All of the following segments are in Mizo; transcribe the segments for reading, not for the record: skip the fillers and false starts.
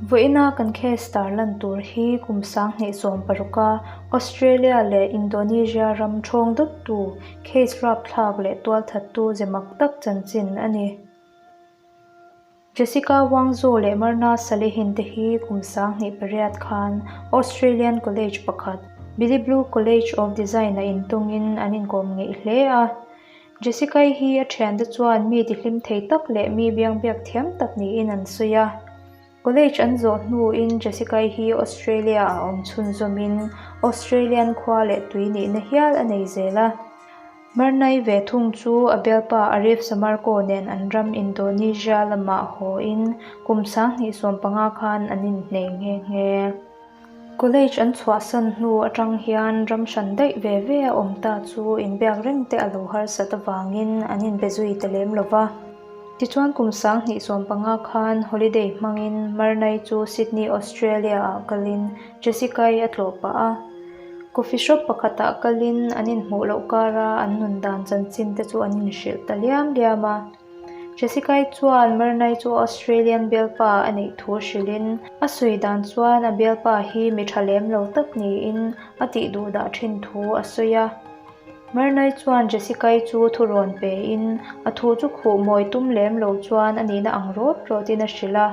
Vawiina kan case tarlan tur hi kum 2016 a Australia leh Indonesia ram ṭhawng dawttu case rapthlak leh tualthattu ze mak tak chanchin a ni. Jessica Wangzo leh Myrna Salehin te hi kum 2008 khan Australian college pakhat, Billy Blue College of Design-a intawngin an inkawm ngeih hle a. Jessica-i hi a thiante chuan mi tihlim thei tak leh mi biangbiak thiam tak niin an sawi a. College an zawh hnuin Jessica-i hi Australia-ah awm chhunzawmin Australian khua leh tui nihna hial a nei zel a. Myrna-i ve thung chu a bialpa Arif Samarco nen an ram Indonesia lamah hawin kum 2015 khan an inhnei nghe nghe. College an chhuahsan hnu atang hian ram hran daih ve ve a awm ta chu inbiak reng te a lo harsat avangin an inbe zui ta lem lo va. Tichuan kum 2015 khan holiday hmangin Myrna-i chu Sydney, Australia-ah kalin Jessica-i a tlawh pah a. Coffee shop pakhatah kalin an inhmuh loh kara an nun dan chanchin te chu an inhrilh ta liam liam a. Jessica-i chuan Myrna-i chu Australian bialpa a neih thu hrilhin a sawi dan chuan a bialpa hi mi tha lem lo tak niin a tih duh dah thin thu a sawi a. Myrna-i chuan Jessica-i chu thu rawn pein a thu chu khuh mawi tum lem lo chuan a nihna ang rawt rawtin a hrilh a.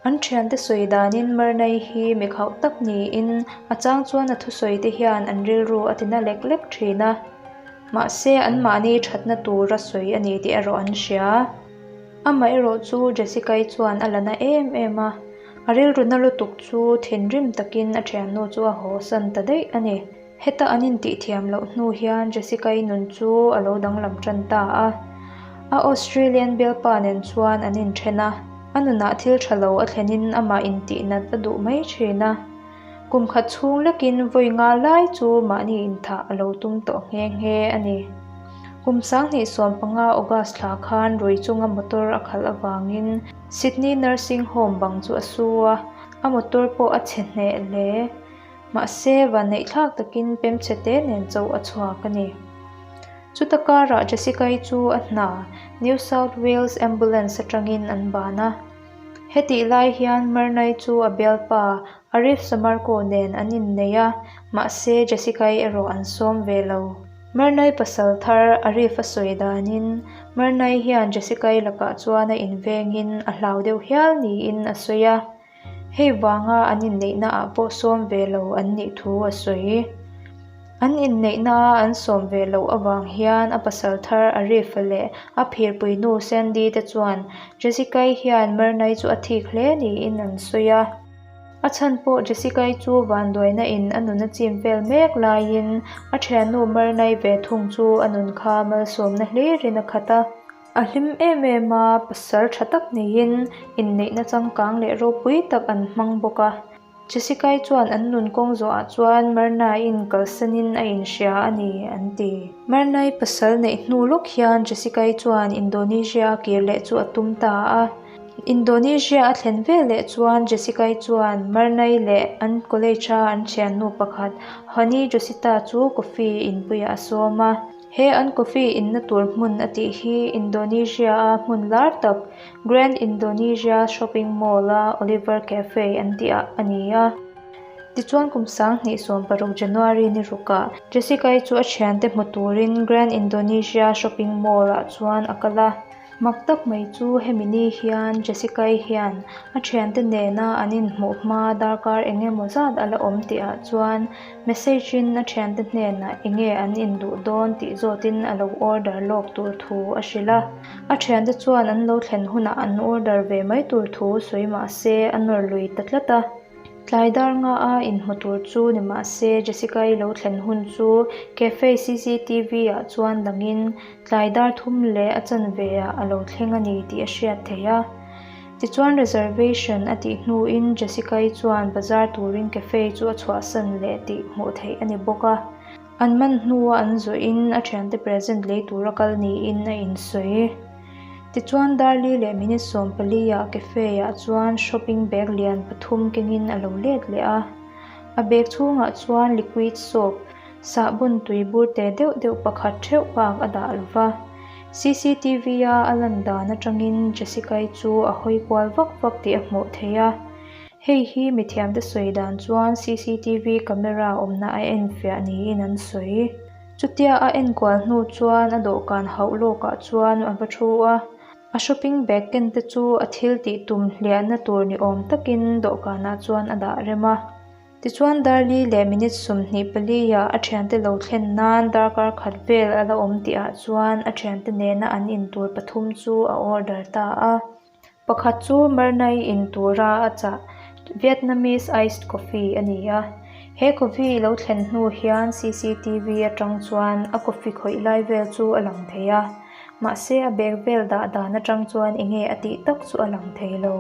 An thiante sawi danin Myrna-i hi mi khauh tak niin a chang chuan a thusawi te hian an rilru a tina lek lek thin a. Mahse, anmahni thatna tura sawi a ni tih erawh an hria. Amaherawh chu Jessica-i chuan a la na em em a, a rilru na lutuk chu thinrim takin a thiannu chu a haw san ta daih a ni. Heta an intihthiam loh hnu hian Jessica-i nun chu a lo danglam tan ta a. A Australian bialpa nen chuan an inthen a, a nunah thil tha lo a thlenin amah intihnat a duh mai thin a. Kum khat chhung lekin vawi nga lai chu mahni inthah a lo tum tawh nghe nghe a ni. Kum 2015 August thla khan rui chunga motor a khalh avangin Sydney Nursing Home bang chu a su a, a motor pawh a chhe hneh hle. Mahse, vanneihthlak takin pemchhe te nen chauh a chhuak a ni. Chuta karah Jessica-i chu a hna New South Wales Ambulance atangin an ban a. Hetih lai hian Myrna-i chu a bialpa Arif Samarco nen an innei a, mahse Jessica-i erawh an sawm ve lo. Myrna-i pasal thar Arif a sawi danin Myrna-i hian Jessica-i lakah chuan a invengin a hlau deuh hial niin a sawi a, hei vanga an inneihnaah pawh sawm ve lo an nih thu a sawi. An inneihna a an sawm ve loh avang hian a pasal thar Arif-a leh a phirpuinu Sandy te chuan Jessica-i hian Myrna-i chu a thik hle niin an sawi a. A chhan pawh Jessica-i chu vanduaina in a nun a chim vel mek laiin a thiannu Myrna-i ve thung chu a nun kha malsawmna hlirin a khat a. A hlim em em a, pasal tha tak neiin inneihna changkang leh ropui tak an hmang bawk a. Jessica-i chuan an nun kawng zawhah chuan Myrna-in kalsanin a inhria a ni, an ti. Myrna-i pasal neih hnu lawk hian Jessica-i chuan Indonesia a kir leh chu a tum ta a. Indonesia a thlen veleh chuan Jessica-i chuan Myrna-i leh an college-a an thiannu pakhat Honey Josita chu coffee inpuiah a sawm a. He an coffee inna tur hmun a tih hi Indonesia-a hmun lar tak Grand Indonesia Shopping Mall-a Oliver Cafe an tih ah a ni a. Tichuan kum 2016 January ni rukah Jessica-i chu a thiante hmu turin Grand Indonesia Shopping Mall-ah chuan a kal a. Mak tak mai chu hemi ni hian Jessica-i hian a thiante nena an inhmuh hma darkar eng emaw zat a la awm tih ah chuan message in a thiante hnenah eng nge an induh dawn tih zawtin a lo order lawk tur thu a hrilh a. A thiante chuan an lo thlen hunah an order ve mai tur thu sawi mah se a nawr lui ta tlat a. Tlai dar nga a inhmu tur chu ni mah se Jessica-i lo thlen hun chu cafe cctv ah chuan langin tlai dar thum leh a chanve ah a lo thleng a ni tih a hriat theih a. Tichuan reservation a tih hnuin Jessica-i chuan bazar turin cafe chu a chhuahsan leh tih hmuh theih a ni bawk a. An man hnua an zawhin a thiante present lei tura kal niin a insawi. Tichuan Darli leh minute 14 ah cafe ah chuan shopping bag lian pathum kengin a lo let leh a. A bag chhungah chuan liquid soap, sahbawn tui bur te deuh deuh pakhat theuh bak a dah lo va. CCTV a a lan dan atangin Jessica-i chu a hawi kual vak vak tih a hmuh theih a. Hei hi mithiamte sawi dan chuan cctv camera awmna a enfiah niin an sawi. Chutia a enkual hnu chuan a dawhkan hauh lawkah chuan a va thu a, a shopping bag ken te chu a thil tih tum hliahna tur ni awm takin dawhkanah chuan a dah rem a. Tichuan Darli leh minute 24 ah a thiante lo thlen nan darkar khat vel a la awm tihah chuan a thiante nena an intur pathum chu a order ta a. Pakhat chu Marnai in tura a chah Vietnamese iced coffee a ni a. He coffee lo thlen hnu hian cctv atang chuan a coffee khawih lai vel chu a lang thei a, mahse a bag vel dah dan atang chuan enge a tih tak chu a lang thei lo.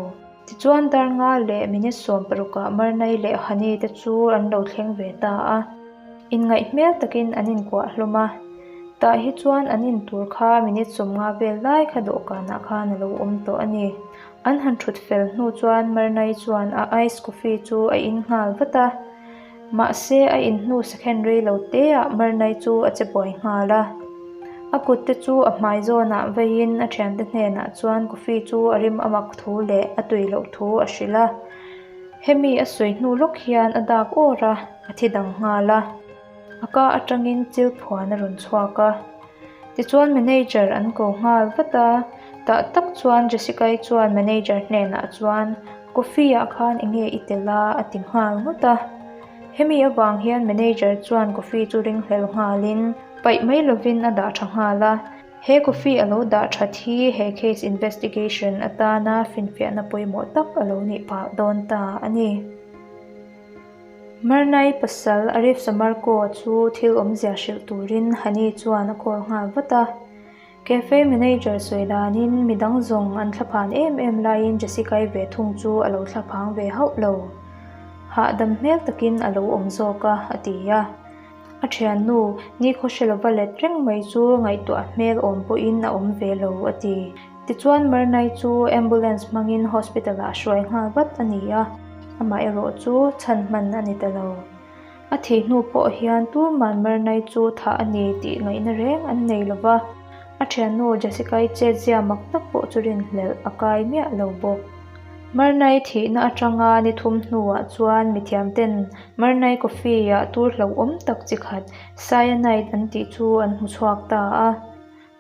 Tichuan dar nga leh minute 16 ah Marnai leh Hani te chu an lo thleng ve ta a. Inngaih hmel takin an inkuah hlawm a. Tah hi chuan an intur kha minute 50 vel lai kha dawhkanah khan a lo awm tawh a ni. An han thut fel hnu chuan Marnai chuan a ice coffee chu a in nghal vat a. Mahse a in hnu second rei lo te ah Marnai chu a che buai nghal a. A kut te chu a hmai zawnah veiin a thiante hnenah chuan coffee chu a rim a mak thu leh a tui loh thu a hrilh a. Hemi a sawi hnu lawk hian a dak awr a, a thi dang nghal a. A ka atangin chil phuan a rawn chhuak a. Tichuan manager an ko nghal vat a, tah tak chuan Jessica-i chuan manager hnenah chuan coffee ah khan enge i tel a a ti nghal ngawt a. Hemi avang hian manager chuan coffee chu ringhlel nghalin paih mai lovin a dah tha nghal a. He coffee a lo dah that hi he case investigation atana finfiahna pawimawh tak a lo nih phah dawn ta a ni. Marnai pasal Arif Samarco-a chu thil awmzia hrilh turin Hani chuan a call nghal vat a. Cafe manager sawi danin midang zawng an thlaphan em em laiin Jessica-i ve thung chu a lo thlaphang ve hauh lo. Hahdam hmel takin a lo awm zawk a, a ti a. A thiannu, nikhaw hre lova let reng mai chu ngaihtuah hmel awm pawhin a awm ve lo, a ti. Tichuan Marnai chu ambulance hmangin hospital-ah hruai nghal vat a ni a, amaherawh chu chhan hman a ni ta lo. A thih hnu pawh hian tuman Marnai chu thah a ni tih ngaihna reng an nei lo va, a thiannu Jessica-i chetzia mak tak pawh chu rinhlelh a kai miah lo bawk. Marnai thihna atanga ni thum hnuah chuan mithiamten Marnai coffee-ah tur hlauhawm tak chi khat cyanide an tih chu an hmu chhuak ta a.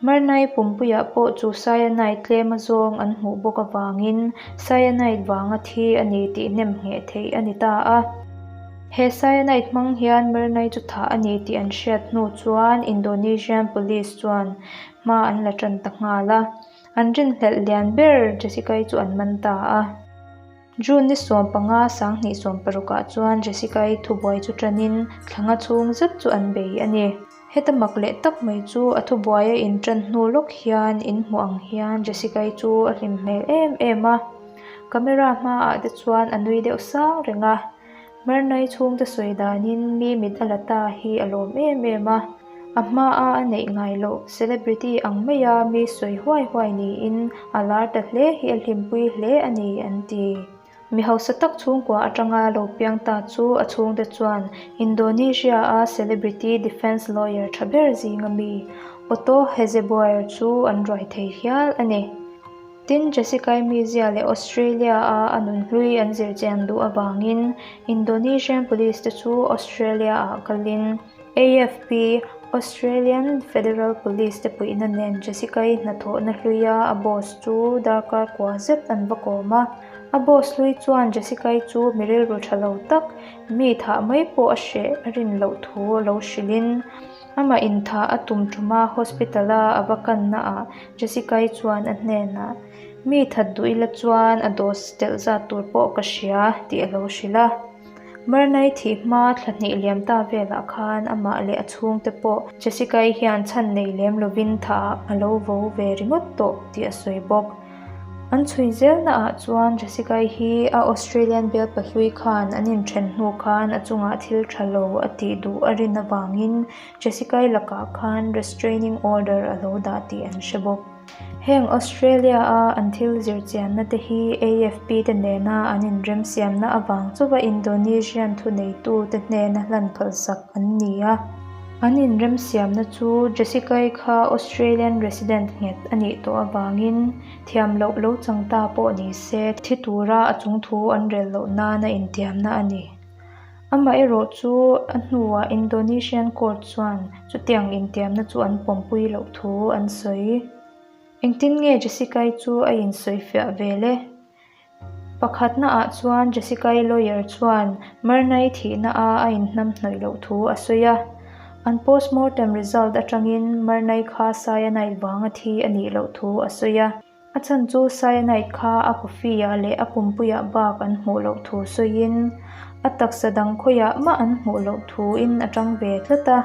Marnai pumpuiah pawh chu cyanide tlem azawng an hmuh bawk avangin cyanide vanga thi a ni tih nem ngheh theih a ni ta a. He cyanide hmang hian Marnai chu thah a ni tih an hriat hnu chuan Indonesian police chuan hma an la tan ta nghal a. An rinhlelh lian ber Jessica-i chu an man ta a. June ni 15 2016 ah chuan Jessica-i thubuai chu tanin thlanga chhung zet chu an bei a ni. Heta mak leh tak mai chu a thubuai a intan hnu lawk hian in hmuh ang hian Jessica-i chu a hlim hmel em em a. Camera hmaah te chuan a nui deuh sang reng a. Marnai chhungte sawi danin mi mit a la ta hi a lawm em em a. A hmaa a neih ngai loh celebrity ang maia mi sawi huai huai niin a lar ta hle hi a hlimpui hle a ni an ti. Mi hausa tak chhungkua atanga lo piang ta chu a chhungte chuan Indonesia-a celebrity defense lawyer tha ber zinga mi Otto Hezeboer chu an ruai thei hial a ni. Tin, Jessica-i mizia leh Australia-a a nunhlui an zirchian duh avangin Indonesian police te chu Australia-ah kalin AFP, Australian Federal Police te puihna nen Jessica-i hnathawhna hluia a boss chu darkar kua zet an va kawm a. A boss hlui chuan Jessica-i chu mi rilru tha lo tak, mi thah mai pawh a hreh a rin loh thu lo hrilhin amah inthah a tum tuma hospital-a a va kannaah Jessica-i chuan a hnenah, Mi that duh ila chuan a dose telh zat tur pawh ka hria tih a lo hrilh a. Marnai thih hma thla hnih liam ta velah khan amah leh a chhungte pawh Jessica-i hian chhan nei lem lovin thah a lo vo ve ringawt tawh tih a sawi bawk. An chhui zelnaah chuan Jessica-i hi a Australian bel pahlui khan an inthen hnu khan a chungah thil tha lo a tih duh a rin avangin Jessica-i lakah khan restraining order a lo dah tih an hre bawk. Heng Australia-a an thil zirchianna te hi AFP te nena an inremsiamna avang chauha Indonesian thuneitu te hnena hlan phalsak an ni a. An inremsiamna chu Jessica-i kha Australian resident nghet a nih tawh avangin thiam loh lo chang ta pawh ni se thi tura a chungthu an rel loh nana intiamna a ni. Amaherawh chu a hnuah Indonesian court chuan chutiang intiamna chu an pawmpui loh thu an sawi. Engtin nge Jessica-i chu a insawifiah vel e? Pakhatna ah chuan Jessica-i lawyer chuan Myrna-i thihna a a inhnamhnawih loh thu a sawi a. An postmortem result atangin Myrna-i kha cyanide vanga thi a nih loh thu a sawi a. A chhan chu cyanide kha a coffee-ah leh a pumpuiah bak an hmuh loh thu sawiin a taksa dang khawiah mah an hmuh loh thuin a tang ve tlat a.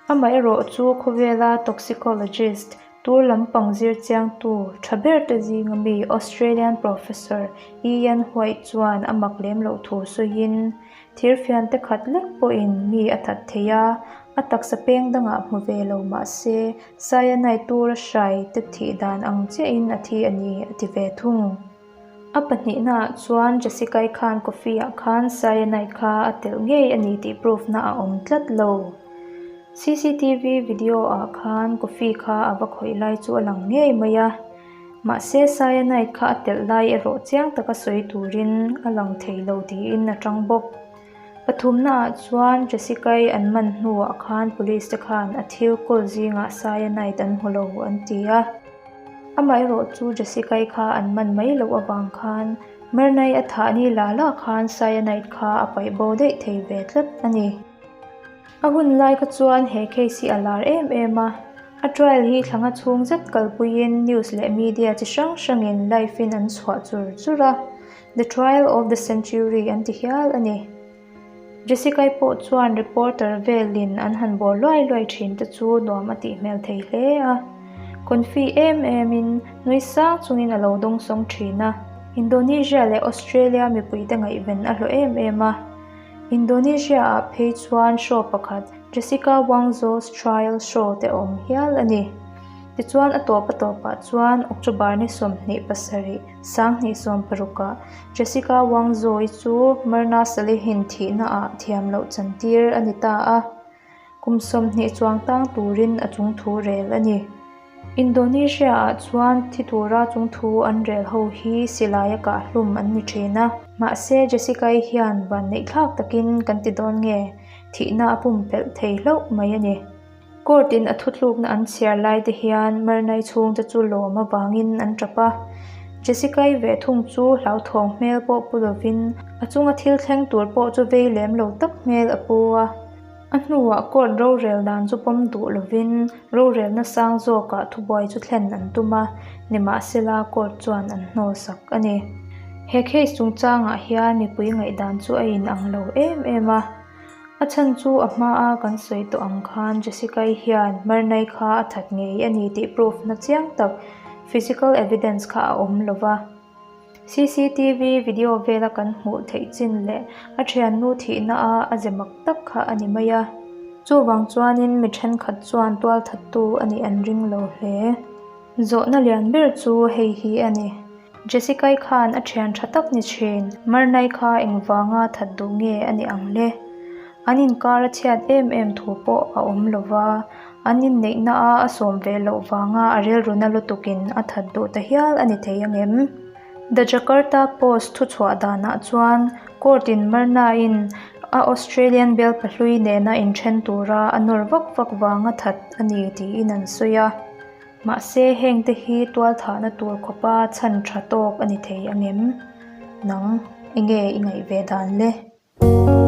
Amaherawhchu khawvela toxicologist Tur lampang zir chiangtu tha ber te zinga mi Australian Professor Ian White chuan a mak lem loh thu sawiin, Thirfian te khat lek pawhin mi a that thei a, a taksa peng dangah hmu ve lo mah se cyanide tura hrai te thih dan ang chiahin a thi a ni, a ti ve thung. A pahnihnaah chuan Jessica-i khan coffee-ah khan cyanide kha a telh ngei a ni tih proof-na a awm tlat lo. Cctv video-ah khan coffee kha a va khawih lai chu a lang ngei mai a, mahse cyanide kha a telh lai erawh chiang taka sawi turin a lang thei lo tiin a tang bawk. Pathumnaah chuan Jessica-i an man hnuah khan police te khan a thil kawl zingah cyanide an hmu lo an ti a. Amaherawh chu Jessica-i kha an man mai loh avang khan Myrna-i a thah ni la la khan cyanide kha a paih bo daih thei ve tlat a ni. A hun lai kha chuan he case hi a lar em em a, a trial hi thlanga chhung zet kalpuiin news leh media chi hrang hrangin live in an chhuah chur chur a, The Trial of the Century an ti hial a ni. Jessica-i pawh chuan reporter velin an han bawr luai luai thin te chu nuam a tih hmel thei hle a. Confi em emin nui sang chungin a lo dawngsawng thin a. Indonesia leh Australia mipuite ngaihven a hlawh em em a. Indonesia-ah phei chuan show pakhat Jessica Wangzo's Trial Show te a awm hial a ni. Tichuan a tawp a tawpah chuan October ni 27, 2016ah Jessica Wangzoi chu Myrna Salihin thihnaah thiam loh chantir a ni ta a, kum 20 chuang tang turin a chungthu rel a ni. Indonesia-ah chuan thi tura chungthu an rel ho hi silaia kahhlum an ni thin a, mahse Jessica-i hian vanneihthlak takin kan ti dawn nge, thihna a pumpelh thei hlauh mai a ni. Court in a thutlukna an chhiar lai te hian Myrna-i chhungte chu lawm avangin an tap a. Jessica-i ve thung chu hlauthawng hmel pawh pu lovin a chunga thil thleng tur pawh chu vei lem lo tak hmel a pu a. A hnuah court rorel dan chu pawm duh lovin rorelna sang zawkah thubuai chu thlen an tum a, nimahsela court chuan an hnawlsak a ni. He case chungchangah hian mipui ngaihdan chu a inang lo em em a. A chhan chu a hmaa kan sawi tawh ang khan Jessica-i hian Myrna-i kha a that ngei a ni tih proof na chiang tak physical evidence kha a awm lo va. Cctv video vela kan hmuh theih chin leh a thiannu thihna a a ze mak tak kha a ni mai a. Chuvang chuanin mi thenkhat chuan tualthattu a nih an ring lo hle. Zawhna lian ber chu hei hi a ni. Jessica-i khan a thian tha tak ni thin. Myrna-i kha engvanga that duh nge a ni ang le? An inkar a chhiat em em thu pawh a awm lo va, an inneihna a a sawm ve loh vanga a rilruna lutukin a that duh ta hial a ni thei ang em? The Jakarta Post thuchhuah danah chuan court-in Myrna-in a Australian bial pahlui nena inthen tura a nawr vak vak vanga that a ni tiin an sawi a. Mahse, hengte hi tualthahna tur khawpa chhan tha tawk a ni thei ang em? Nang, enge i ngaih ve dan le?